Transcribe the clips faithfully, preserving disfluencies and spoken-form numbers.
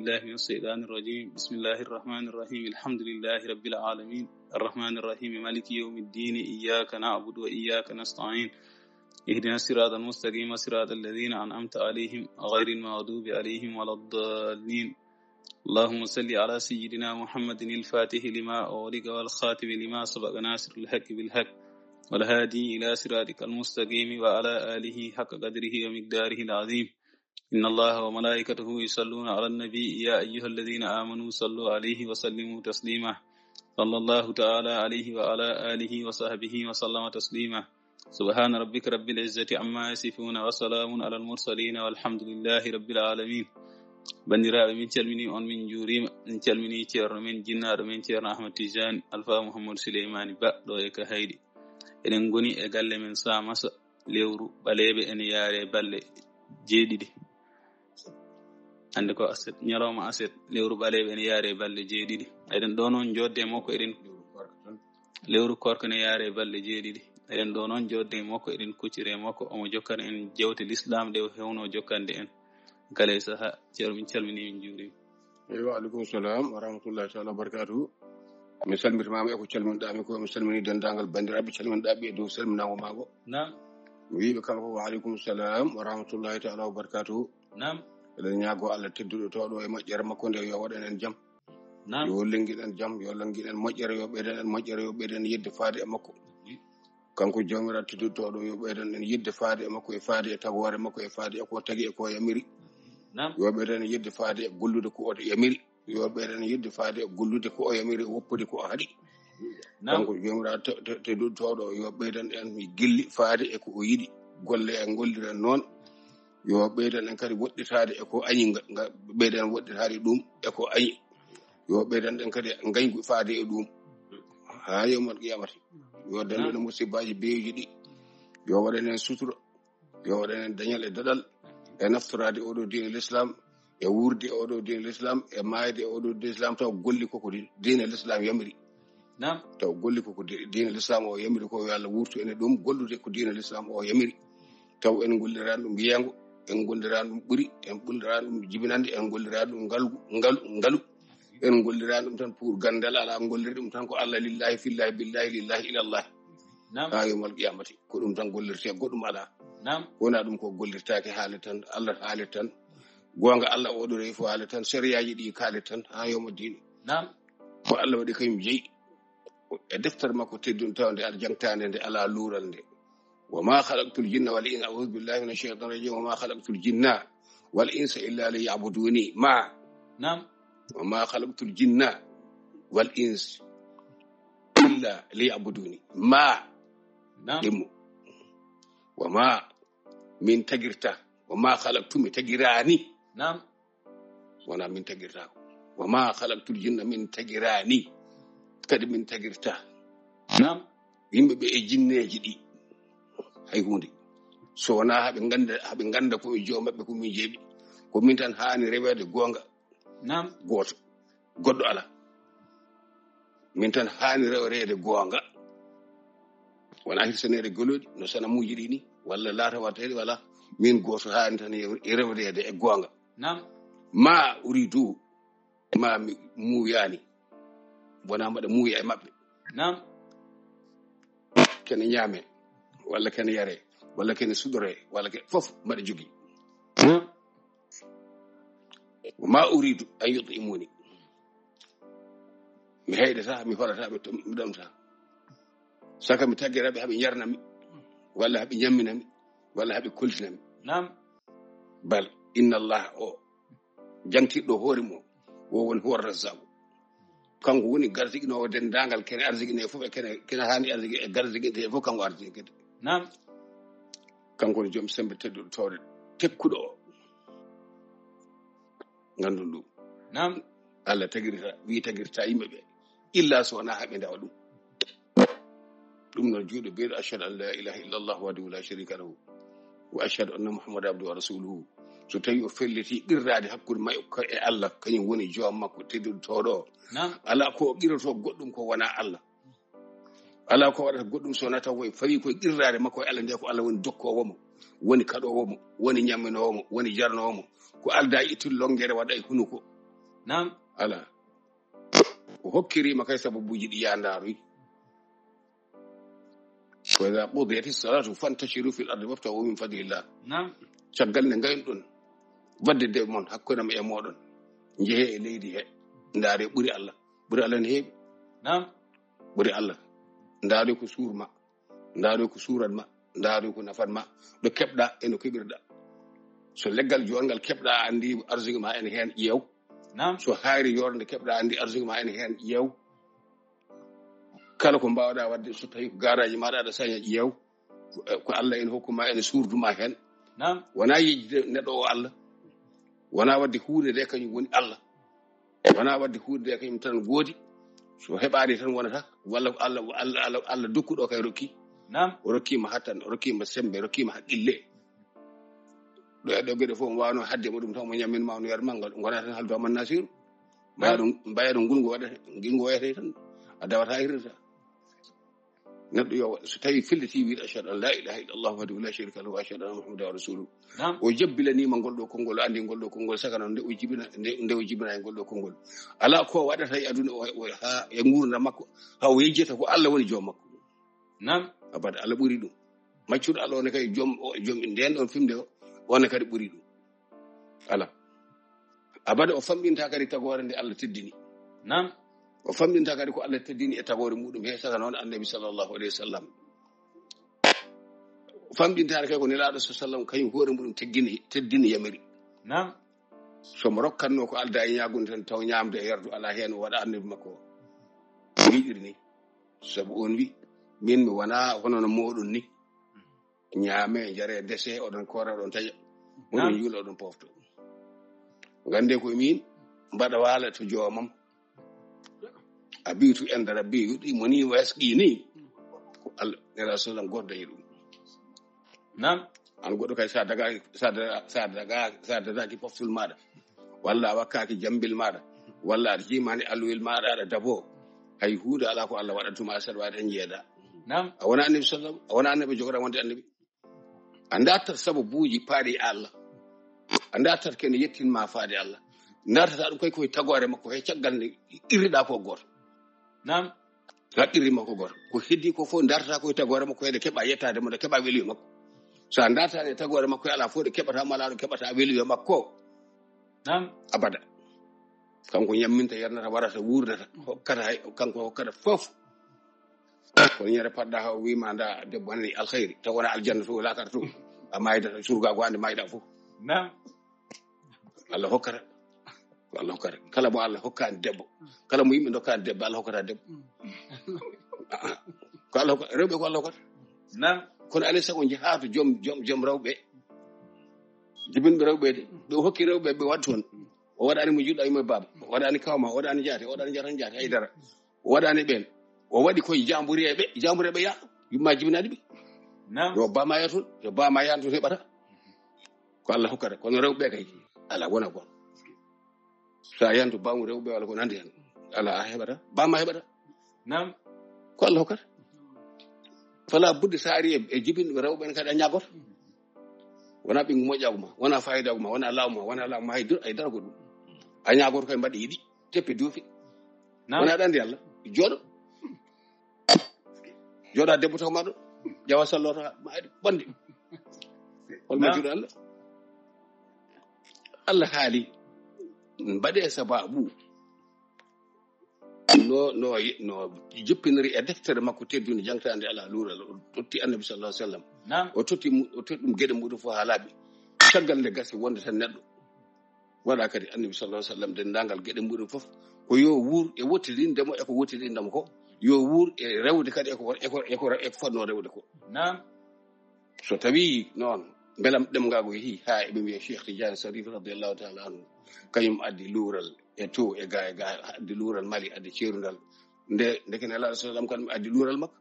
بالله من الشيطان الرجيم. بسم الله الرحمن الرحيم. الحمد لله رب العالمين. الرحمن الرحيم. مالك يوم الدين. إياك نعبد وإياك نستعين. اهدنا الصراط المستقيم. صراط الذين أنعمت عليهم غير المغضوب عليهم ولا الضالين. اللهم صل على سيدنا محمد الفاتح لما أغلق والخاتم لما سبق ناصر الحق بالحق والهادي إلى صراطك المستقيم وعلى آله حق قدره ومقداره العظيم. إن الله وملائكته يصلون على النبي، يا أيها الذين آمنوا صلوا عليه وسلموا تسليما. صلى الله تعالى عليه وعلى آله وصحبه وسلم تسليما. سبحان ربك رب العزة عما يصفون وسلام على المرسلين والحمد لله رب العالمين. Banndiraaɓe, min calminii on, min njuuriima. Min calminii ceerno men, jinnaaɗo men, ceerno Ahmad Tijani Alfa Mouhamadou Souleymani Ba, ɗo e Kahayɗi. Eɗen ngoni e galle men Samassa, lewru ɓaleeɓe ene yaare balɗe jeeɗiɗi. Hannde ko aset, ñalawma aset, lewru ɓaleeɓe ene yaare balɗe jeeɗiɗi. Eɗen ɗo noon njoodde e makko, eɗen, lewru koorka ne yaare balɗe jeeɗiɗi. Eɗen ɗo noon njoodde e makko, eɗen kuccire e makko, omo jokkana en jewte lislaam ɗe o heewno jokkande en. Kala e sahaa, ceerno, min calminii, min njuuriima. Eywa, aleykum salam wa rahmatullahi taala wa barakatuhu. Mi salmitimama e ko calminɗami ko, mi salmini denndaangal banndiraaɓe calminɗaɓe e dow salminaango maango. Naam. Mi wiiɓe kala ko wa aleykum salam wa rahmatullahi taala wa barakatuhu. Naam. Eɗen ñaago Allah tedduɗo towɗo e moƴƴere makko nde, yo waɗan en jam. Naam. Yo lanngiɗen jam, yo lanngiɗen moƴƴere, yo ɓeydan en moƴƴere, yo ɓeydan yidde faade e makko. Kanko Jawmiraaɗo tedduɗo towɗo, yo ɓeydan en yidde faade e makko, e faade e tagoore makko, e faade e ko tagi e ko yamiri. Naam. Yo ɓeydan en yidde faade e gollude ko o yamiri. Yo ɓeydan en yidde faade e gollude ko o yamiri, woppude ko o haɗi. Naam. Kanko Jawmiraaɗo te-, te-, tedduɗo towɗo, yo ɓeydan en gilli faade e ko o yiɗi. Golle en ngollira noon. Yo ɓeydan en kadi woɗɗitaade e ko añi nga, nga ɓeydan woɗɗitaade ɗum e ko añi. Yo ɓeydan en kadi ngañgu faade e ɗum. Haa yawmal qiyamati. Yo danndu en musibbaaji beeji ɗi. Yo waɗan en sutura. Yo waɗan en dañal e daɗal. E naftoraade oɗo diine l'islam. E wuurde e oɗo diine l'islam. E maayde e oɗo diine l'islam. Taw golli ko ko di-, diine l'islam yamiri. Naam. Taw golli ko ko di-, diine l'islam o yamiri ko, yo Allah wurtu en e ɗum, gollude ko diine l'islam o yamiri. Taw en gollirani ɗum yeeŋgo, en gollirani ɗum ɓuri, en gollirani ɗum jibinande, en gollirani ɗum ngalu, ngalu, ngalu. En gollirani ɗum tan pour ganndal, alaa golliri ɗum tan ko Allah lillahi, fillahi, billahi, lillahi, ilallah. Naam. Haa yawmal qiyamati, ko ɗum tan gollirte, goɗɗum alaa. Naam. Wona ɗum ko gollirtaake, haalet tan, Allah haalet tan. Goonga Allah oɗo rewi fof haalet tan, sariyaaji ɗi kaalet tan, haa yawma diini. Naam. Ko Allah waɗi kañum jeyi. E deftere makko teddunde tawnde aɗa jangtaande nde alaa luural nde. وما خلقت الجن والإنس، أعوذ بالله من الشيطان الرجيم، وما خلقت الجن والإنس إلا ليعبدون. ما. Naam. وما خلقت الجن والإنس إلا ليعبدون. ما. Naam. Ɗimmo. وما min tagirta. وما خلقت mi tagiraani. Naam. Wona min tagirtaako. وما خلقت الجن min tagiraani. Kadi min tagirta. Naam. Yimɓe ɓe e jinneeji ɗi. Hay huunde. So wonaa haɓe ngannda, haɓe ngannda ko e joom maɓɓe ko min jeeɓi. Ko min tan haani reweede goonga. Naam. Gooto. Goɗɗo alaa. Min tan haani reweede goonga. Wona hirsaneede golooɗi, no sanamuuji ɗi ni, walla laata waɗteede, wala. Min gooto haani tan e reweede e goonga. Naam. ما أريد, ma mi muuyaani. Wona mbaɗa muuya e maɓɓe. Naam. Kene ñaame, walla kene yare, walla kene suɗore, walla ke-, fof mbaɗa jogii. Naam. وما أريد أن يطعمون. Mi heydata, mi horata, mi tom-, mi ɗomta. Saka mi taggira ɓe haɓe njarna mi, walla haɓe ñammina mi, walla haɓe koltina mi. Naam. بل إن الله o, jangtirɗo hoore mum, o woni هو الرزاق. Kanko woni garziginoowo denndaangal kene arziki ne fof, e kene, kene haani arziki, e garziginde fof kanko arziki. Naam. Kanko woni joom sembe tedduɗo towɗe tekkuɗo o. Nganndon ɗum. Naam. Allah tagirta, wi tagirta yimɓe ɓe. Illa so wonaa haɓe ndawa ɗum. Ɗum noon juuɗo beeɗo, أشهد أن لا إله إلا الله وحده لا شريك له، وأشهد أن محمدا عبده ورسوله. So tawi o felliti qirraade hakkunde makko e Allah, kañum woni joom makko tedduɗo towɗo o. Naam. Alaa ko o qirroto goɗɗum ko wonaa Allah. Alaa ko waɗata goɗɗum so wonaa taw koye fawi koye qirraade makko e Allah nde, ko Allah woni dokkoowo mo, woni kaɗoowo mo, woni ñamminoowo mo, woni jarnoowo mo. Ko aldaa e ittude lonngere waɗa e hunuko. Naam. Ala. O hokkirima kay sababuji ɗi ya ndaaroy. Wa idha qudiyati salatu fantashiru fil ardi wabtaghu min fadlillah. Naam. Caggal nde ngaynuɗon waɗde de mon hakkunde am e moɗon, njehe e leydi he, ndaare ɓuri Allah. Ɓuri Allah ne heewi. Naam. Ɓuri Allah. Ndaare ko suurma. Ndaare ko suurat ma. Ndaare ko nafat ma. Ɗo keɓɗa e no keɓirɗa. So leggal joɗngal keɓɗa andi arsugue ma ene heen, ƴeew. Naam. So hayri yornde keɓɗa andi arsugue ma ene heen, ƴeew. Kala ko mbawɗa waɗde, so tawi ko garaji maɗa aɗa saña, ƴeew. Ko Allah ene hokkuma, ene surduma heen. Naam. Wona yejjide neɗɗo o Allah. Wona waɗde huunde nde kañum woni Allah. Wona waɗde huunde nde kañum tan goodi. So heɓaani tan wonata, walla ko Allah, Allah, Allah, Allah dokkuɗo kay rokki. Naam. O rokkima hattan, o rokkima sembe, o rokkima haqqille. Ɗo e ɗo geɗe fof mo wawno hadde mo ɗum taw mo ñammin ma no yar ma ngal, gona tan haldu Aman Nasiru. Mbaya ɗum, mbaya ɗum ngulngu waɗata, ngilngu wayata tan. A dawata hirrata. Neɗɗo yo, so tawi filliti wiide ashhadu an la ilaha illa Allah wahdahu la sharika lahu wa ashhadu anna Muhammadan rasuluhu. Naam. O jabbilanima ngol ɗo konngol, o andi ngol ɗo konngol, saka noon nde o jibina, nde, nde o jibina e ngol ɗo konngol. Ala ko waɗata e aduna o, o, ha e ngurdam makko, ha o yejjata ko Allah woni joom makko. Naam. Abada, Allah ɓuri ɗum. Maccuɗo Allah one kadi joom, o, joom nden ɗon fimde o, one kadi ɓuri ɗum. Ala. Abada o famɗinta kadi tagoore nde Allah teddini. Naam. O famɗinta kadi ko Allah teddini e tagoore muɗum he saka noon Annabi sallallahu alayhi wa sallam. O famɗintaare kadi ko Nelaaɗo sa sallam kañum hoore muɗum teggini, teddini yamiri. Naam. So mo rokkatno ko alda e ñaagunde tan taw ñaamde e yardu ala heen, o waɗa Annabi makko o. O yiɗiri ni. Sabu on wi, min mi wona hono no moɗon ni. Ñaame, jare, dese, oɗon koora, oɗon taƴa. Oɗon Naam. Yuula, oɗon pofto. Gande ko min mbaɗa waala to joomam. A bitu enda rabbi yuɗi mo ni wasqi ni. Ko Allah, Nelaaɗo sallam goto dañi ɗum. Naam. An goɗɗo kay sa daga, sa daga, sa daga, sa dagaki poftul maɗa. Walla a wakkaki jambil maɗa. Walla aɗa jimani alluwel maɗa aɗa dabo. Hay huunde ala ko Allah waɗantuma asaɗa wawi tan jeeɗa. Naam. A wona Annabi sallam, a wona Annabi jogoɗa wonde Annabi. A dartat sababuji paaɗi e Allah. A dartat kene yettinma faade Allah. Dartata ɗum kay koye tagoore makko he caggal nde qirriɗa ko goto. Naam. Haqqirri makko goto. Ko heddi ko fof dartata koye tagoore makko, hede keɓa yettade mo, de keɓa weluyo makko. So a dartani e tagoore makko, ala fof de keɓata mo, ala ɗo keɓata weluyo makko. Naam. Abada. Kanko ñamminta, yarnata, warata, wurnata, hokkata hay, kanko hokkata fof. Kono ñande paɗɗa ha o wima nda debbo nani alkhairi, taw wona aljanna to, lakara to. A mayda surga ko ande mayɗa fof. Naam. Allah hokkata. Ko Allah hokkata. Kala mo Allah hokkani debbo. Kala mo yimɓe dokkani debbo, Allah hokkata debbo. Ah, ah. Ko Allah hokkata. Rewɓe ko Allah hokkata. Naam. Kono alay sago jeeha to joom, joom, joom rewɓe. Jibinɓe rewɓe de. Ɓe hokki rewɓe ɓe waɗi toon. O waɗani mo juɗɗo e mo baaba. O waɗani kawma, o waɗani jaate, o waɗani jaatan jaate, haydara. O waɗani ɓen. O waɗi koye jambureeɓe, jambureeɓe ya. Yumma jibinani ɓe. Naam. Yo bama ya toon, yo bama ya toon heɓata. Ko Allah hokkata. Kono rewɓe kay, ala wona ko. Sa yantu bamu rewɓe wala ko nandi hen. Ala a heɓata. Bama heɓata. Naam. Ko Allah hokkata. Fala budde sa ari e, e jibinɓe rewɓe en kadi a ñagoto. Wona ɓe moƴƴagu ma, wona fayidagu ma, wona laamu ma, wona laamu ma, hay dur-, hay dara ko ɗum. A ñagoto kay mbaɗi yiɗi, teppe duufi. Naam. Wona aɗa andi Allah, jooɗo. Jooɗa debbo taw ma ɗo, ƴawa salloto ma aɗi bonde. Hol ma Naam. Juuɗo Allah. Allah haali, mbaɗe sababu. No, no, no joppiniri e deftere makko teddunde jangtande ala luural, o totti Annabi sallallahu alaihi wasallam. Naam. O totti mu-, o totti ɗum geɗe muɗum fof ha laaɓi. Caggal nde gasi wonde tan neɗɗo. Waɗa kadi Annabi sallallahu alaihi wasallam denndaangal geɗe muɗum fof. Ko yo wuur e wottidinde mo e ko wottidinde mo ko. Yo wuur e rewde kadi e ko, e ko, e ko, e ko fotno rewde ko. Naam. So tawi noon, mbelam ɗemngagu yehi ha eɓe mbiya Cheikh Tidiane Sarif radiyallahu ta'ala anhu, kañum addi luural e to e ga e ga, addi luural Mali, addi ceerundal. Nde, ndeke Nelaaɗo sallam kan addi luural makko.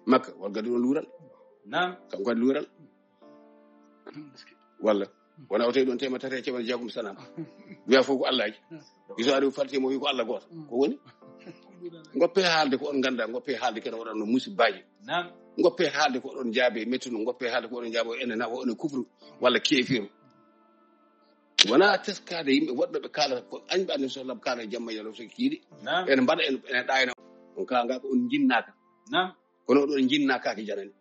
Makka, wal gadi on luural. Naam. Kam kadi luural. Walla, wona o tawi ɗon tema tati e capanɗe jeegom sanam. Wiya fof ko Allah ji. Iso ari o falti mo wi ko Allah gooto. Ko woni? Ngoppe haalde ko on ngannduɗaa, ngoppe haalde kene waɗanno musibbaaji. Naam. Ngoppe haalde ko oɗon jaabe mettuno, ngoppe haalde ko oɗon jaabe ene nawa, oɗon kufru walla keefiru. Wonaa teskaade yimɓe woɗɓe ɓe kaalata ko añɓe Annabi sallam kaala jamma yalo so kiiɗi. Naam. Ene mbaɗa, ene, ene ɗaayna. On kaanga ko on njinnaaka. Naam. Kono oɗon njinnaa kaake janani.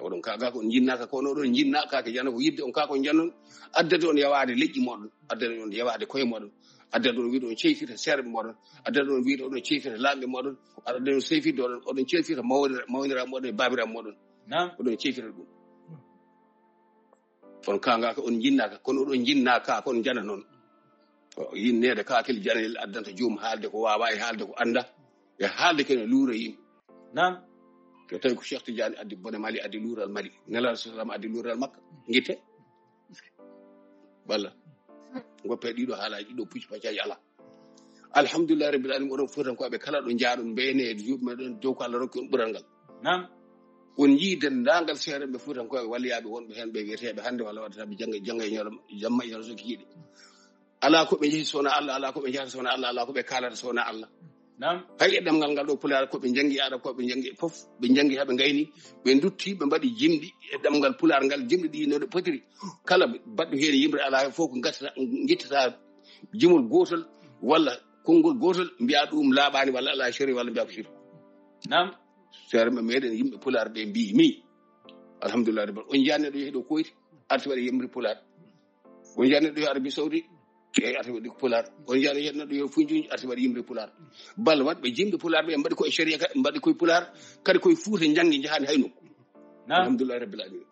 Oɗon kaanga ko on njinnaaka, kono oɗon njinnaa kaake janani, ko yiɗde on kaa ko jannon. Addade on yawaade leƴƴi moɗon, addade on yawaade koye moɗon, addade on wiide on ceytirta seerɓe moɗon, addade on wiide oɗon ceytirta laamɓe moɗon, addade on seyfirde oɗon, oɗon ceytirta mawnira-, mawniraaɓe moɗon e baabiraaɓe moɗon. Naam. Oɗon ceytirta ɗum. On kaangaaka, on njinnaaka, kono oɗon njinnaa ka kon jana noon. O yinneede kaakil janel addanta joom haalde ko waawaa e haalde ko annda, e haalde kene luura yimɓe. Naam. Ko tawi ko Cheikh Tidiane addi bone Mali, addi luural Mali. Nelal Islam addi luural Makka. Ngitte. Walla. Ngoppe ɗiɗo haalaaji, ɗiɗo pucci paccaaji alaa. Alhamdulillah Rabbil Alamin, oɗon Fuutankooɓe kala ɗo njaaɗon, mbeyne e juuɗe meɗen dow ko Allah rokki on ɓural ngal. Naam. On njii denndaangal seerenɓe Fuutankooɓe walliyaaɓe wonɓe heen ɓe wiyeteeɓe hannde walla waɗataaɓe jannga, jannga e ñoolo, jamma e ñoolo so kiiɗe. Alaa ko ɓe njehi so wonaa Allah, alaa ko ɓe njahata so wonaa Allah, alaa ko ɓe kaalata so wonaa Allah. Naam. Hay e ɗemngal ngal ɗo Pulaar ko ɓe njanngi Arab, ko ɓe njanngi fof, ɓe njanngi haa ɓe ngayni, ɓe ndutti, ɓe mbaɗi jimɗi e ɗemngal Pulaar ngal, jimɗi ɗi no ɗe potiri. Kala baɗɗo heen yimre alaa heen fof ko ngattata, ngittata jimol gootol walla konngol gootol, mbiya ɗum laaɓaani walla alaa seri walla mbiya ko siri. Naam. Seerenɓe meɗen yimɓe Pulaar ɓe mbii mi, alhamdulillah rabbil, on njiyaani neɗɗo yehi ɗo koyti, arti waɗi yimre Pulaar. On njiyaani neɗɗo yo Arabie Saoudite, yehi arti waɗi ko Pulaar. On njiyaani neɗɗo yo Foundiougne, arti waɗi yimre Pulaar. Bal waɗɓe jimɗi Pulaar ɓe mbaɗi ko e sharia ka, mbaɗi ko e Pulaar, kadi ko e Fuuta njanngi, njahaani hay nokku. Naam. Alhamdulillah rabbil alamin.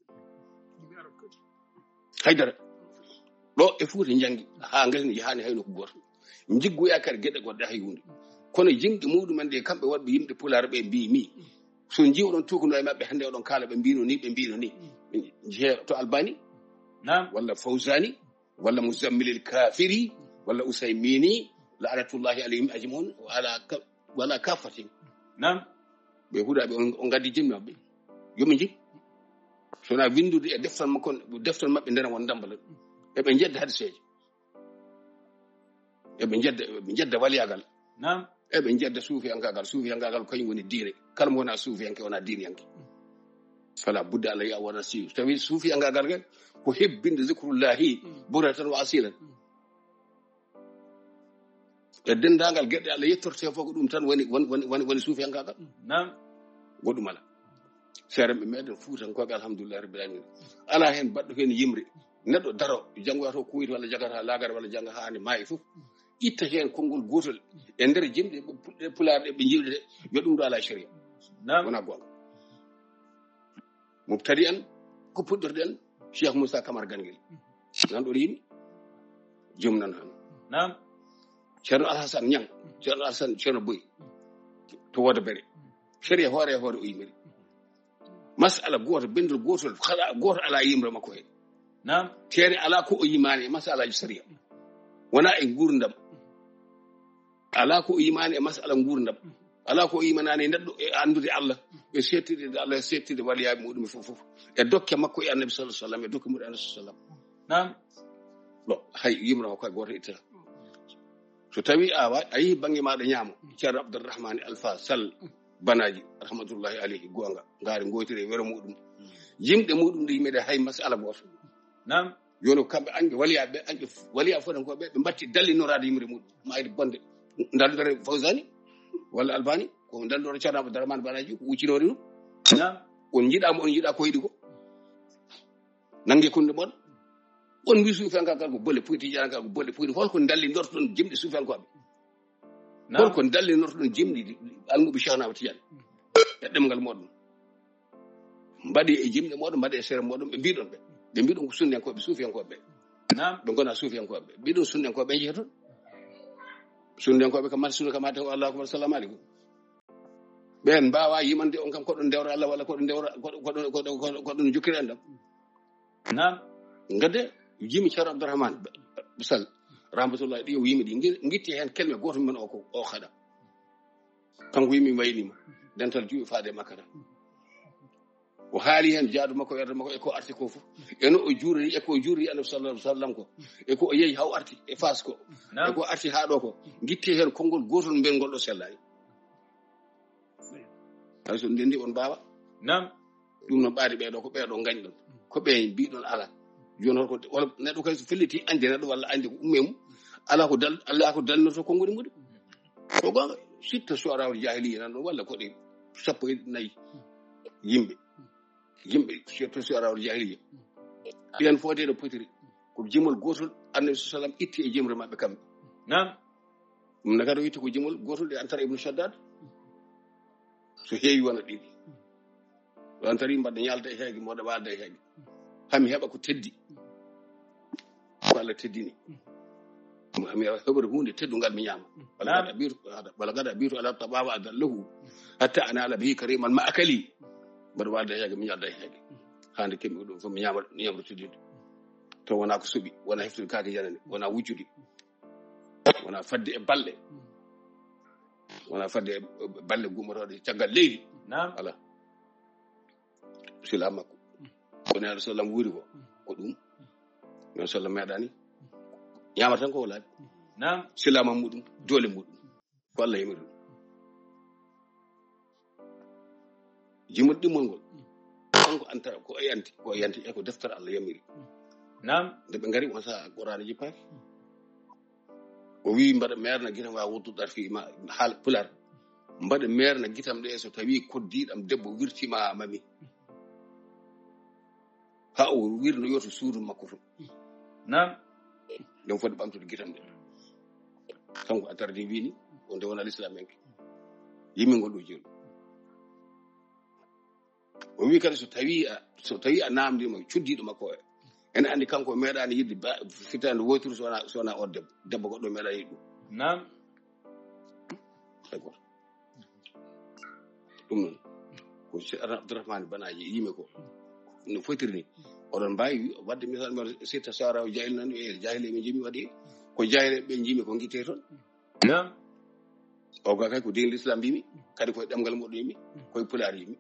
Haydara. Ɗo e Fuuta njanngi, haa ngasni, njahaani hay nokku gooto. Njiggoyaa kadi geɗe goɗɗe hay huunde. Kono jimɗi muɗumen ɗe, kamɓe waɗɓe yimɓe Pulaar ɓe mbii mi, so njiiwɗon tuukuno e maɓɓe hannde oɗon kaala ɓe mbino ni, ɓe mbino ni. Njehee to Albani, naam, walla Fawzani, walla Muzammilil Kafiri, walla Usaymini, la'natullahi alayhim ajmaun, wala ka-, wala kafatihim. Naam. Ɓe huɗaaɓe on, on ngaddi jimɗi maɓɓe. Yo ɓe njig. So wonaa winndude e deftal makko, deftal maɓɓe ndena won ndambala. Eɓe njedda hadiseeje. Eɓe njedda, eɓe njedda waliyaagal. Naam. Eɓe njedda suufiyankaagal. Suufiyankaagal ko kañum woni diine. Kala mo wonaa suufiyanke, wonaa diiniyanke. Fala budda Allah ya wona si. Tawi suufiyankaagal ke ko hebbinde zikrullahi bukratan wa asilan. E denndaangal geɗe Allah yettortee fof ko ɗum tan woni, woni, woni, woni, woni suufiyankaagal. Naam. Goɗɗum alaa. Seerenɓe meɗen Fuutankooɓe, alhamdulillahi rabbil alamin. Alaa heen baɗɗo heen yimre. Neɗɗo daro, janngo wiyata o kuuyti walla jagata laagare walla jannga haa hannde maayi fof. Itta heen konngol gootol e nder jimɗi ɓe pu-, ɗe Pulaar ɗe ɓe njiiwde, yo ɗum ɗo alaa e sharia. Naam. Wonaa goonga. Mubtadi en, ko puɗɗorɗen, Cheikh Moussa Camara Ganguel. Nan ɗon yimɓe. Joom nan han. Naam. Ceerno Alhassane Niang, Ceerno Alhassane, Ceerno Boy. To Wooda Bere. Sharia hoore e hoore o yimiri. Masala gooto, bendol gootol, kala gooto alaa yimre makko heen. Naam. Teene alaa ko o yimaani e masalaaji sharia. Wonaa e nguurndam. Alaa ko o yimaani e masala nguurndam. Alaa ko o yimanaani e neɗɗo e anndude Allah, e seettude e Allah, e seettude waliyaaɓe muɗum e fof, fof. E dokke makko e Annabi sallallahu alaihi wasallam, e dokke muɗum Annabi sallallahu alaihi wasallam. Naam. Ɗo, hay yimre makko hay gooto ittata. So tawi a wa-, a yehi bannge maaɗa ñaamo, Ceerno Abdourahmane Alpha Sall, Banaaji, rahmatullahi alayhi, goonga, ngaari ngootiri e wero muɗum. Jimɗe muɗum ɗe yimɓe ɗe hay masala gooto. Naam. Yo no kamɓe añɓe waliyaaɓe, añɓe f-, waliyaa Fuutankooɓe, ɓe mbatti dallinoraade yimre muɗum. Maayde bonde, ndallore Fawzani, walla Albani, ko ndallore Ceerno Abdourahmane Banaaji, ko wuccinoori ɗum. Naam. On njiɗaa mo, on njiɗaa ko yiɗi ko. Nannge kunde mon. On mbi suufiyankaagal ko bolle puyti, tijankaagal ko bolle puyti. Holko ndallinortoɗon jimɗi suufiyankooɓe? Naam. Holko ndallinortoɗon jimɗi almuɓe Cheikh Ahmad Tidiane? E ɗemngal moɗon. Mbaɗi e jimɗe moɗon, mbaɗi e sere moɗon, ɓe mbiɗon ɓe. Ɓe mbiɗon ko sunnenkooɓe, suufiyankooɓe. Naam. Ɓe ngona suufiyankooɓe. Mbiɗon sunnenkooɓe njehi toon. Sunnenkooɓe kam mata sunna kam mata Allahu akbar, salamu aleykum. Ɓen mbaawa yimande on kam ko ɗon ndewra Allah walla ko ɗon ndewra, ko ɗon, ko ɗon, ko ɗon, ko ɗon jokkira enɗam. Naam. Ngadde, yimi Ceerno Abdourahmane Sall, rahmatullahi, ɗi o yimi ɗi, ngi-, ngitti heen kelme gooto men o ko, o haɗa. Kanko yimi waynima, dental juuɗe faade makkata. O haali heen jaadu makko, yerde makko, e ko arti ko fof. E no o juuriri, e ko o juuriri Annabi sallallahu alaihi wasallam ko. E ko o yehi haw arti, e Faas ko. Naam. E ko arti haa ɗo ko. Ngitti heen konngol gootol mbel ngol ɗo sellaani. Hay so ndenndi on mbaawa. Naam. Ɗum no ɓaadi ɓee ɗo, ko ɓee ɗo ngañɗon. Ko ɓe mbiɗon alaa. Jooni hol ko, wala neɗɗo kay so felliti añde neɗɗo walla añde ko umme mum, alaa ko dal, alaa ko dalnorto konngol e muɗum. Ko goonga, sitta su'araa'ul jaahiliyya nan ɗon walla ko ɗe sappo e nayi yimɓe. Yimɓe, surtout su'araa'ul jaahiliyya. Ɓen fof de no potiri. Ko jimol gootol, Annabi sallallahu alayhi wa sallam itti e jimre maɓɓe kamɓe. Naam. Ɗum ne kadi o itti ko jimol gootol e Antara ibn Shaddad. So heewi wona ɗiɗi. Ɗo Antara mbaɗa ñaalda e heege, mbaɗa waalda e heege. Haa mi heɓa ko teddi. Ko Allah teddini. Haa mi heɓa huunde teddungal mi ñaama. Wala Naam. Gada biitu, wala gada biitu ala tabawa adallahu. Hatta anala bihi kariman ma akali. Mbaɗa waalda e heege, mi ñaalda e heege. Haa nde keɓmi ɗum fof mi ñaama, mi ñaama teddinɗo. To wona ko suɓi, wona heftude kaake janane, wona wujjude. Wona fadde e balle. Wona fadde e balle gummotooɗe caggal leydi. Naam. Ala. Sila makko. Ko Nelaɗo sallam wuuri ko, ko ɗum. Nelaɗo sallam meeɗani. Ñaama tan ko wolaade. Naam. Sila ma muɗum, doole muɗum. Ko Allah yamiri ɗum. Jimol ɗimmol ngol. Kanko Antara ko o yanti, ko o yanti e ko deftere Allah yamiri. Naam. Nde ɓe ngari on saha Qur'aana jippaaki. O wi mbaɗa meerna gitam wa wuddu ɗar fi ma haal pular. Mbaɗa meerna gitam ɗe so tawi koddiiɗam debbo wirtima mami. Haa o wirno yoto suudu makko to. Naam. Ɗum foti ɓamtude gitam ɗe. Kanko Antara de wini, o nde wona l'islam en. Yimmi ngol ɗo jeeɗu. O wi kadi so tawi a, so tawi a namdima cuddiɗo makko o, ene andi kanko o meeɗani yidde ba, fitande woytude so wona, so wona o debbo. Debbo goɗɗo meeɗani yiɗ ɗum. Naam. D'accord. Ɗum noon, ko Ceerno Abdourahmane Banaji yimi ko no fotiri ni. Oɗon mbawi wi-, wadde misal mbaɗa sitta sara o jahil nan e jahil e ɓe jimi waɗi ko jahil ɓe jimi ko gitte toon. Naam. O ga kay ko diin l'islam mbimi, kadi koye ɗemngal muɗum yimi, koye pulaar yimi.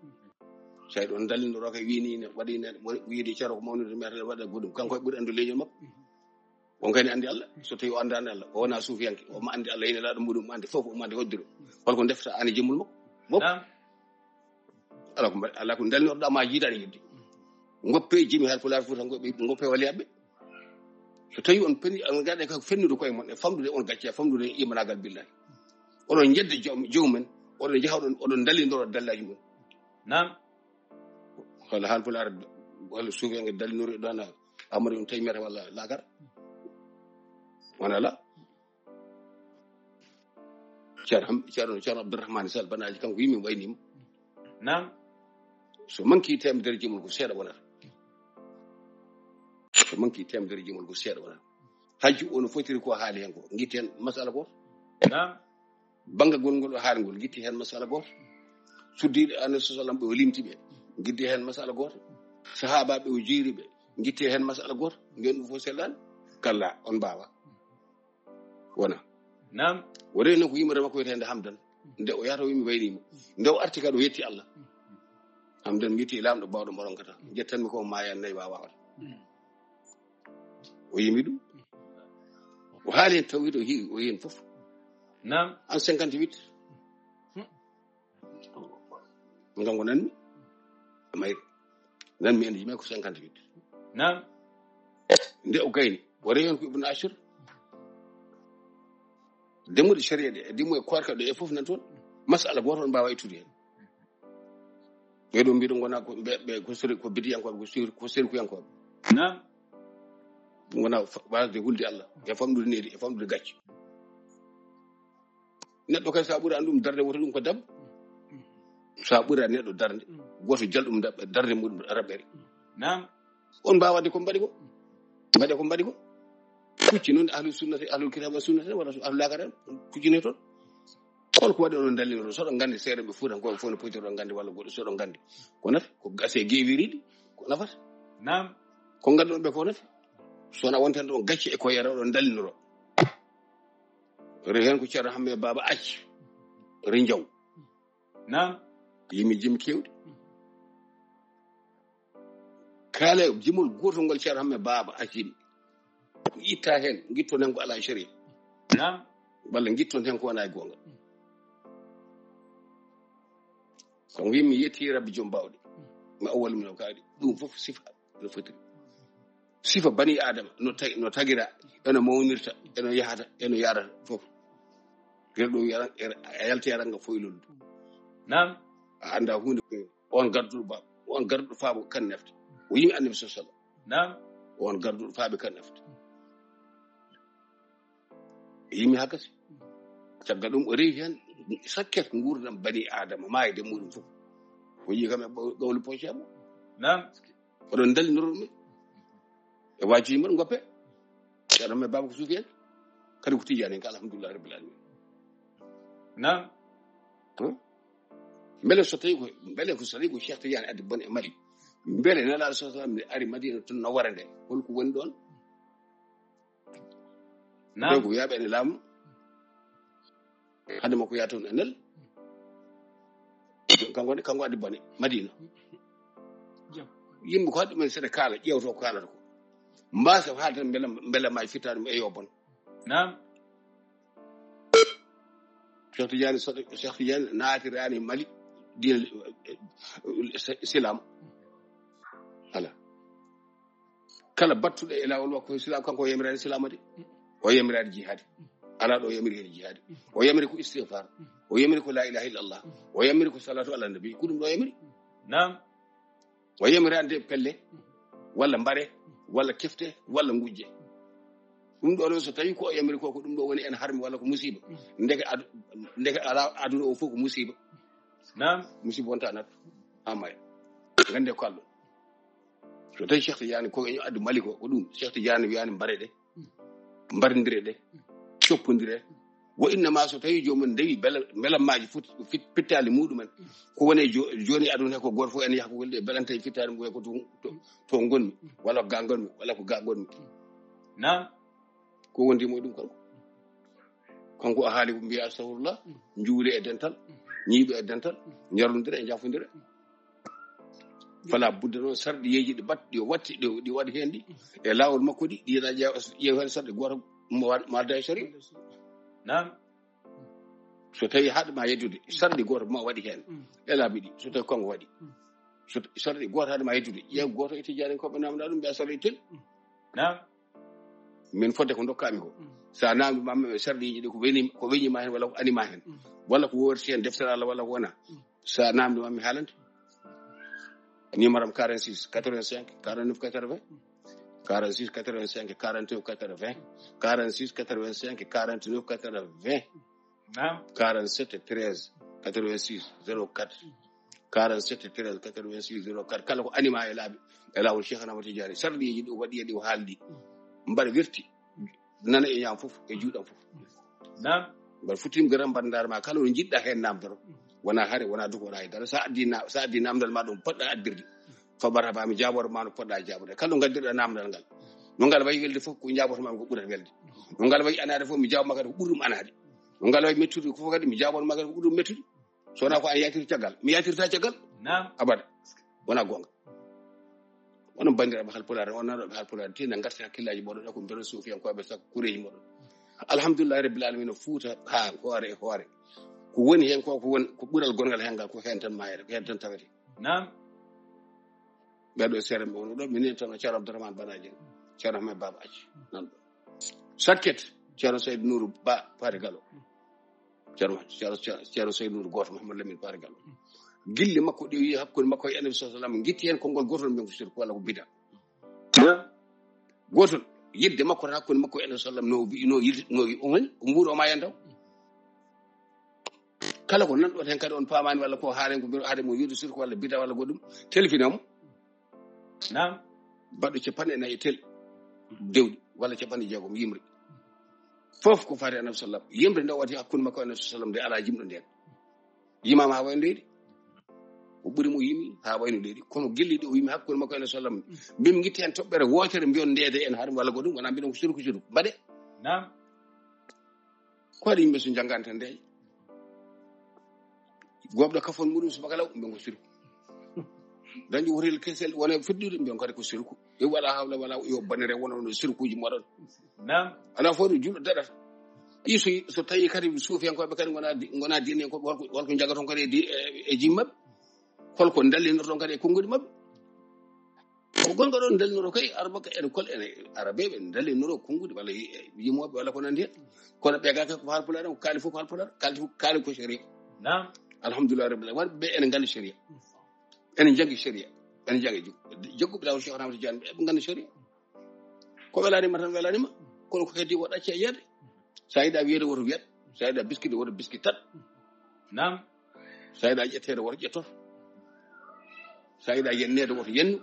So ɗon dallindoro kay wini ne waɗi ne, mo-, wiide ceero ko mawnude meetere waɗa goɗɗum. Kanko e ɓuri anndu leñol makko. On kadi andi Allah, so tawi o andani Allah, o wona suufiyanke, o ma andi Allah, ene laaɗo muɗum, andi fof, o ma andi hoddiro. Holko defta ani jimol makko? Bof. Naam. Ala ko mbaɗ-, ala ko dalnorɗa ma jiidani yidde. Ngoppe jimi hal pulaar fuuta ngoppe, ngoppe waliyaɓe. So tawi on peni, on gaɗa ka fennude koye mon, e famɗude on gacce, e famɗude e imanagal billahi. Oɗon jedde joom-, jomumen, oɗon jaha oɗon, oɗon dallindoro dallaji mon. Naam. Walla hal pulaar, walla suufiyanke dallinori ɗo na Amari on tawi meta walla lakar. Wona la. Ceerno Ham-, Ceerno, Ceerno Abdourahmane Sall Banaji kanko yimi waynima. Naam. So manki temedere jimol ko seeɗa wonata. So manki temedere jimol ko seeɗa wonata. Hajju ono fotiri ko haali hen ko. Gitti hen masala ko. Naam. Bangagol ngol o haali ngol, gitti hen masala gooto. Suddiiɗo Annabi sallam ɓe o limti ɓe, gitti hen masala gooto. Sahaabaaɓe o jiiri ɓe, gitti hen masala gooto. Mbiyen ɗum fof sellaani. Kalla, on mbaawa. Wona. Naam. O rewno ko yimre makko wiyeteende Hamdan. Nde o yahata o yimi waynimo. Nde o arti kadi o yetti Allah. Hamdan mi yetti laamɗo baawɗo mo ronkata. Jettanmi ko maayan nayi waawata. O yimi ɗum. O haali hen tawhid, o heewi, o heewi hen fof. Naam. An cinquante-huit. Kanko nanmi. Mayre. Nanmi ene yimi ko cinquante-huit. Naam. Nde o gayni. O rewi hen ko Ibn Ashur. Demuɗe sharia ɗe, demo e koorka ɗe e fof nan toon. Masala gooto on mbaawa ittude hen. Ɓeɗo mbiɗo gona ko ɓe, ɓe ko sori-, ko bidiyankooɓe, ko sori-, ko sirkuyankooɓe. Naam. Gona fa-, wasde hulde Allah, e famɗude neri, e famɗude gacce. Neɗɗo kay sa ɓuri an ɗum darde woto ɗum ko debbo. Sa ɓuri an neɗɗo darde, goto jal ɗum da-, darde muɗum raɓɓere. Naam. On mbaawa waɗde ko mbaɗi ko. Mbaɗe ko mbaɗi ko. Kucci noon ahlu sunnati, ahlu kitaab wa sunnati, walla ahlu lakara, kuccine toon. Hol ko waɗi onon dallinoro? So ɗon nganndi seeɗa ɓe Fuutankooɓe fof no poyti ɗon nganndi walla goɗɗo so ɗon nganndi. Ko nafi, ko gase geewiriiɗi, ko nafata. Naam. Ko ngannduɗon ɓe ko nafi. So wona wonten ɗon gacce e ko yara ɗon dallinoro. Re heen ko Ceerno Hamme Baaba Acc. Re Njaw. Naam. Yimi jimi keewɗi. Kala jimol gootol ngol Ceerno Hamme Baaba Acc yimi. Ko itta heen, ngitton heen ko alaa e sharia. Naam. Walla ngitton heen ko wonaa e goonga. Ko wiimi yetti Rabbi Joom Baawɗe. Mi awwal min o kaaɗi. Ɗum fof sifa no fotiri. Sifa bani Adama no ta-, no tagira, eno mawnirta, eno yahata, eno yarata fof. Gerɗo yara, er-, a yalti yaranga foylol. Naam. A annda huunde ko on garduɗo ba, on garduɗo faabo kan nefta. O yimi Annabi sallallahu alaihi wasallam. Naam. On garduɗo faabe kan nefta. Yimi hakasi. Caggal ɗum o rewi hen sakket nguurdam bani Adama, maayde muɗum fof. O yii kam e ɓaw-, ɓawli poocamo. Naam. Oɗon ndallinoro ɗum e waajuji mon goppe. Ceerno men Baba ko suufi en. Kadi ko Tijani en ka, alhamdulillah rabbil alamin. Naam. Hmm? Mbele so tawi ko, mbele ko so tawi ko Cheikh Tidiane addi bone e Mali. Mbele Nelaaɗo sallallahu alaihi wasallam ari Madina tun no wara nde. Holko woni ɗon? Naam. Donc, wiyaɓe ene laamu. Hade makko yaa toon e Nel. Kanko ne, kanko addi bone Madina. Jam. Yimɓe ko haɗi ɗumen seɗa kaala, ƴeewto ko kaalata ko. Mbasa haalde mbele, mbele ma fittaani mo e yo bon. Naam. Cheikh Tidiane, so-, Cheikh Tidiane naatirani Mali diina, eh, eh, Islam. Ala. Kala battuɗo e laawol makko Islam, kanko o yamiraani Islam de. O yamiraani jihadi. Ala ɗo o yamiri heen jihadi. O yamiri ko istighfar. O yamiri ko la ilaha illallah. O yamiri ko salatu ala nabi. Ko ɗum ɗo o yamiri. Naam. O yamiraani de pelle, walla mbare, walla kefte, walla ngujje. Ɗum ɗo noon so tawi ko o yamiri ko, ko ɗum ɗo woni en harmi walla ko musiba. Ndeke adu-, ndeke ala aduna o fof ko musiba. Naam. Musiba wonta nat. Ha maya. Ngande ko Allah. So tawi Cheikh Tidiane ko en addu Mali ko, ko ɗum. Cheikh Tidiane wiyani mbare ɗe. Mbarindire ɗe. Coppondire. Wo innama so tawi joomum ndewi bela-, mbelammaaji fut-, fit-, pittaali muɗumen. Ko woni jo-, jooni aduna he ko gooto fof en yaha ko golli e belante e fittaali mum ko to, to, to ngonmi, walla ko ga ngonmi, walla ko ga ngonmi. Naam. Ko wondi mo ɗum kanko. Kanko o haali ko mbiya astahfirullah, njuule e dental, ñiiɓe e dental, ñarlondire e jafondire. Fala budda noon sarɗiyeeji ɗi bat-, ɗi o watti, ɗi o, ɗi waɗi heen ɗi, e laawol makko ɗi, ɗi ena ƴeewa, ƴeewa heen sarɗi gooto mo wa-, mo adda e sariya. Naam. So tawi haɗ ma yeddude, sarɗi gooto mo waɗi heen. Mm. E laabi ɗi, so tawi kongo waɗi. Mm. So t-, sarɗi gooto haɗ ma yeddude, ƴeew gooto e tijjani ko ɓe namda ɗum, mbiya sarɗi tel. Mm. Naam. Min fodde ko dokkami ko. Mm. Sa namdi ma, mi sarɗiiji ɗi ko weni, ko weñi ma heen, walla ko ani ma heen. Mm. Walla ko worti heen deftere Allah, walla ko wona. Mm. Sa namdi ma, mi haalante. Numéro am quarante-six quatre-vingt-cinq quarante-neuf quatre-vingts. Quarante-six quatre-vingt-cinq quarante-neuf quatre-vingts. Quarante-six quatre-vingt-cinq quarante-neuf quatre-vingts. Naam. Quarante-sept treize quatre-vingt-six zéro quatre. Quarante-sept treize quatre-vingt-six zéro quatre. Kala ko ani ma e laabi, e laawol Cheikh Ahmad Tidiane. Sarɗiiji ɗi o waɗi e ɗi o haaldi. Mbaɗa werti. Nana e ñaam fof, e juuɗam fof. Naam. Mbaɗa futtini garam mbaɗa ndaar ma kala no jiɗɗa heen namdoro. Wona hare, wona duko, wona e dara. Sa addi na-, sa addi namdal ma ɗum poɗɗa addirde. Fabar haba mi jaabor ma no poɗɗa jaabude. Kala no ngaddirɗa namdal ngal. No ngal wayi welde fof ko jaabor ma ko ɓurata welde. No ngal wayi anaade fof mi jaabor ma kadi ko ɓuri ɗum anaade. No ngal wayi mettude ko fof kadi mi jaabor ma kadi ko ɓuri ɗum mettude. So wona ko an yaatirta caggal, mi yaatirta caggal. Naam. Abada. Wona goonga. Onon banndiraaɓe Haalpulaar, onon nanooɓe Haalpulaar, tinna ngarta hakkillaaji mooɗon, e ko mbeɗon suufiyankooɓe, sakko kureeji mooɗon. Alhamdulillahi Rabbil Aalamiina, Fuuta haa hoore e hoore. Ko woni heen ko, ko woni, ko ɓural gongal heen ngal, ko heen tan maayata, ko heen tan tawete. Naam. Ɓeɗo seere mum woni ɗo, minen tan o Ceerno Abdourahmane Banaji, Ceerno Ahmed Baba Acci, nan ɗo. Sakket, Ceerno Seydou Nourou Ba, Paari Galo. Ceerno, Ceerno, Ceerno, Ceerno Seydou Nourou Gooto, Mouhamadou Lamine Paari Galo. Gille makko ɗe wiyi hakkunde makko e Annabi sallallahu alaihi wasallam, gitti heen konngol gootol, mbiyen ko sirku walla ko bida. Gootol, yidde makko tan hakkunde makko e Annabi sallallahu alaihi wasallam, no wi-, no yil-, no wi-, o woni, o mbuuɗo ma yantaw. Kala ko nanɗon heen kadi on paamaani walla ko haalen ko mbiɗo haade mo wiide sirku walla bida walla goɗɗum, telfinamo. Naam. Baɗɗo capanɗe nayi e tel dewɗi walla capanɗe jeegom yimre. Fof ko faati Annabi sallam. Yimre nde o waɗi hakkunde makko e Annabi sallam nde alaa jimɗo ndeen. Yimaama haa wayno leydi. O ɓuri mo yimi haa wayno leydi. Kono gelle ɗe o yimi hakkunde makko e Annabi sallam. Min ngitti heen toɓɓere wootere mbiyon ndeede en haɗum walla goɗɗum wona mbiɗon ko sirku sirku. Mbaɗe. Naam. Ko waɗi yimɓe so njanngaani tan ndeeƴa? Goobɗo kafon muɗum subaka law, mbiyen ko sirku. Dañƴo wotel kesel, wona feddude, mbiyen kadi ko sirku. E wala hawla wala yo banere wona no sirkuji moɗon. Naam. Ala fof no julɗo daɗata. Ɗi so, so tawi kadi suufiyankoɓe kadi ngona di-, ngona diine ko holko, holko jagaton kadi e di-, e, e jimmaɓe? Holko dallinorton kadi e konguɗi maɓɓe? Ko gonga ɗon ndalnoro kay, araba ka ene kol ene arabe ɓe ndalnoro konguɗi walla yi-, yimoɓe walla ko nandi hen. Kono ɓe ga ko haalpulaar, ko kaali fof ko haalpulaar, kaali fof, kaali ko sharia. Naam. Alhamdulillah rabbil alamin. Ɓe ene nganndi sharia. Ene njanngi sharia. Ene njanngi jikku. Jagguɓe laawol Cheikh Ahmad Tidiane, ɓe ɓe nganndi sharia. Ko welanima tan welanima. Kono ko heddi woɗɗa ceeƴeede. Sa yiɗa wiyeede woto wiyat. Sa yiɗa biskide woto biskitat. Naam. Sa yiɗa ƴetteede woto ƴettoto. Sa yiɗa yenneede woto yennu.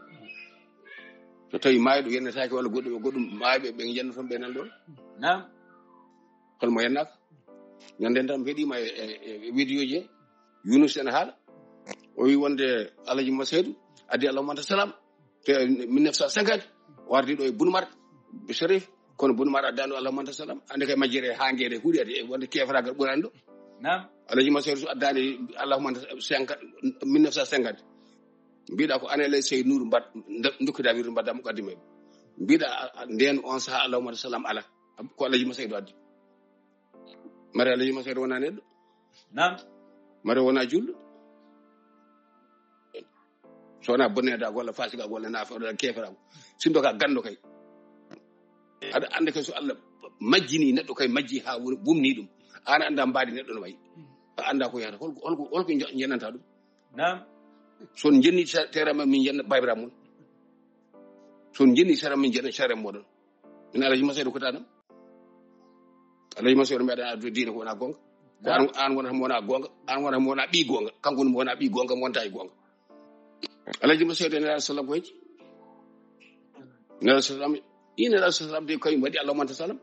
So tawi maayɗo yennetaake walla goɗɗum e goɗɗum, maayɓe ɓe yenno toon ɓe nan ɗon. Naam. Kono mo yennaaka. Ñande tan mbeɗima e, e, e vidéo ji. Yunus ene haala. O wi wonde Alhaji Masaydu addi Allahumma anta salam. Te mille neuf cent cinquante, o ardi ɗo e Bunumar, Sharif, kono Bunumar addani ɗo Allahumma anta salam. Ande kay majjere ha ngede huɗi adi, e wonde kefragal ɓurani ɗo. Naam. Alhaji Masaydu so addani Allahumma anta cinquante, mille neuf cent cinquante. Mbiɗa ko an e Sey Nour mbaɗ-, nda-, ndokkida wirde mbaɗda mo qaddimeɓe. Mbiɗa a-, a-, nden on saha Allahumma anta salam ala. Ko Alhaji Masaydu addi. Mare Alhaji Masaydu wona neɗɗo. Naam. Mare wona julɗo. So wona bonnedago walla fasigago walla nafa walla keferago. Sinno ka ganndo kay. Aɗa anda kay so Allah majjini neɗɗo kay majji ha woni wumni ɗum. An anda mbaadi neɗɗo no wayi. A anda ko yahata. Holko, holko, holko njo-, jennanta ɗum? Naam. So on jenni sa-, terama min jenna babiraɓe mon. So on jenni sara min jenna sara moɗon. Min Alhaji Masaydu ko tanam. Alhaji Masaydu mbiɗa addu diina ko wona gonga. Ko an, an wonata mo wona gonga. An wonata mo wona ɓi gonga. Kanko mo wona ɓi gonga, mo wonta e gonga. Alhaji Masaydu Nelaaɗo sallam ko hecci. Nelaaɗo sallam, i Nelaaɗo sallam de kay mbaɗi Allahumma anta salam.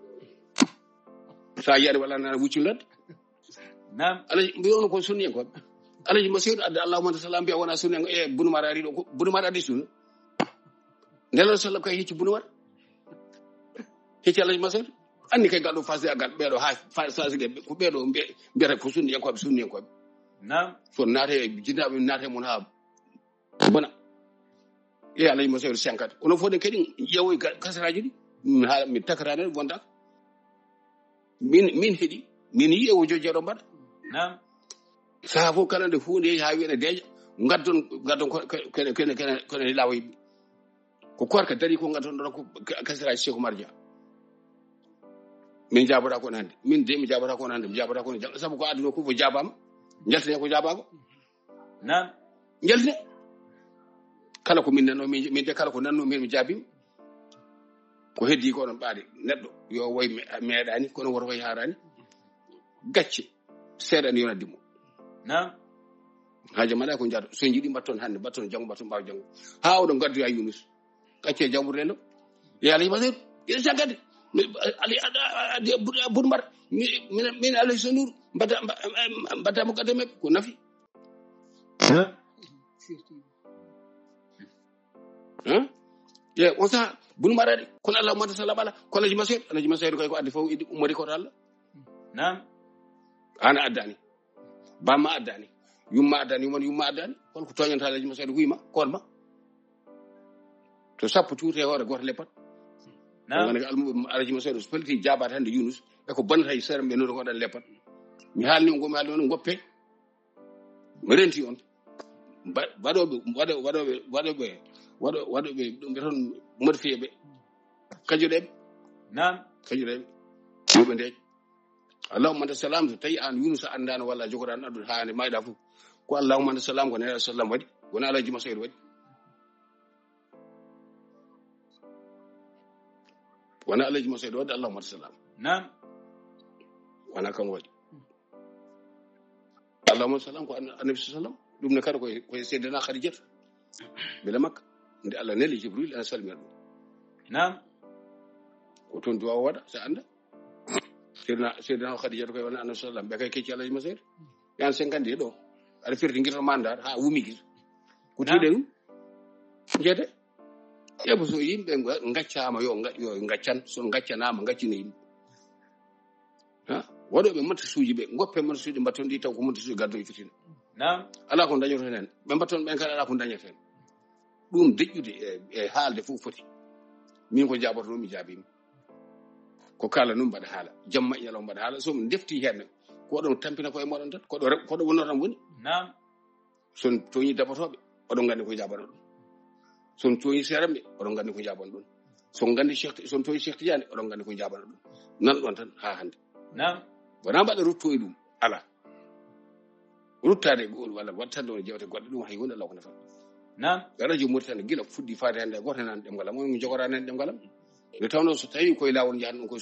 Sa yiyani walla nana wuccin ladde. Naam. Alhaji, mbiyono ko sunni en ko. Alhaji Masaydu adda Allahumma anta salam mbiya wona sunni en. E Bunumar ari ɗo ko, Bunumar addi sunna. Nelaaɗo sallam kay hecci Bunumar. Hecci Alhaji Masaydu. Anni kay galɗo fasiyagal ɓeɗo ha fa-, fasiyagal ɓe, ko ɓeɗo mbiya-, mbiyata ko sunni en ko, sunni en ko. Naam. So naate, jinnaɓe naate mon ha bona. E Alhaji Masaydu cinquante. Onon fof ɗen kadi ƴeewoy ga-, kasaraji ɗi. Min haala, min takarani wonda. Min, min heɗi, min yi e o jojjero mbaɗa. Naam. Saha fof kala nde hunde yehi ha wiyene deeƴa, ngaddon, ngaddon ko, ko, kene, kene, kene, kene lawoyi. Ko korka dari ko ngaddon ɗon ko ka-, kasiraji Cheikh Oumar Dia. Min jabata ko hande. Min de mi jabata ko hande, mi jabata ko jam. Sabu ko aduna ko fof jabama. Jaltine ko jabako. Naam. Jaltine. Kala ko min nanno, min, min de kala ko nanno, min mi jabim. Ko heddi ko onon ɓaade. Neɗɗo yo woy me-, meeɗani, kono woto woy harani. Gacce. Seeɗa ni yonaddi mo. Naam. Haaji mala ko jaado. So jiɗi mbatton hande, mbatton janngo, mbatton ɓaawo janngo. Ha oɗon gaddoya Yunus. Gacce jawbude lo. Ya Alhaji Masaydu. Ina jaggade. Mi, Ali, a, a, a, a, Bun-, Bunumar. Mi, min, min Alhaji Sey Nour. Mbaɗa, mba-, mba-, mbaɗa mo gadda mabɓe. Ko nafi. Hein? Ye, on saha, Bunumar ari, kono Allahumma anta salam ala, ko Alhaji Masaydu, Alhaji Masaydu kay ko addi fof, idi ummori ko to Allah. Naam. An addani. Bamma addani. Yumma addani, yumma, yumma addani. Holko toñanta Alhaji Masaydu ko yima, koon ma. To sappo tuute hoore gooto leppat. Naam. Ngana ko almu-, Alhaji Masaydu so pelti jabaade hande Yunus, e ko bonnata e sere mbe noon ko waɗan leppat. Mi haalni on, mi haalni on, ngoppe. Mi renti on. Ba-, waɗooɓe, waɗo-, waɗooɓe, waɗooɓe, waɗo-, waɗooɓe ɗum ɓe toon modifié ɓe. Kajuɗeɓe. Naam. Kajuɗeɓe. Yo ɓe ndeeƴ. Allahumma anta salam, so tawi an Yunus a anndaano walla a jogotaano addude haa hannde maayɗa fof. Ko Allahumma anta salam, ko Nelaaɗo sallam waɗi. Wona Alhaji Masaydu waɗi. Wona Alhaji Masaydu waɗi, Allahumma anta salam. Naam. Wona kam waɗi. Allahumma salam ko an-, Annabi sallam. Ɗum ne kadi koye, koye Seydina Khadijata. Bila Makka. Nde Allah neli Jibril, ana salmina ɗum. Naam. Ko toon duwa o waɗa, sa annda. Seydina, Seydina Khadijata koye wona Annabi sallam. Ɓe kay kecci Alhaji Masaydu. Yan cinquante ɗo. Aɗa firti ngirto mandat, ha wumi gis. Ko Naam. Tiiɗe ɗum. Jeete. Ƴeew so yimɓe nga-, ngaccaama yo nga-, yo ngaccan, so ngaccanaama ngaccina yimɓe. Ha? Waɗooɓe montasuuji ɓe, ngoppe montasuuji mbatton ɗi taw ko montasuuji gaddoy fitina. Naam. Alaa ko dañoto heen. Ɓe mbatton ɓen kala alaa ko dañata heen. Ɗum deƴƴude e, e haalde fof foti. Min ko jaaboto mi jaabiima. Ko kala nun mbaɗa haala. Jamma e ñalawma mbaɗa haala. So min defti heen, ko oɗon tampina koye moɗon tan. Ko ɗo re-, ko ɗo wonno tan woni. Naam. So on tooñi dabatooɓe, oɗon nganndi ko jaabano ɗum. Son tooñi seeramɓe, oɗon nganndi ko njaaban ɗum. Son nganndi Cheikh, son tooñi Cheikh Tidiane, oɗon nganndi ko njaaban ɗum. Nan ɗon tan haa hannde. Naam. Wonaa mbaɗa rutto e ɗum, alaa. Ruttaade e go'ol walla waɗtande on jewte goɗɗe, ɗum hay huunde alaa ko nafata. Naam. Rajo Mauritanie gila fuɗɗi faade hannde, gooto nan ɗemngal am, on jogoraa nan ɗemngal am. Nde tawnoo so tawii koye laawol njahan ɗum koye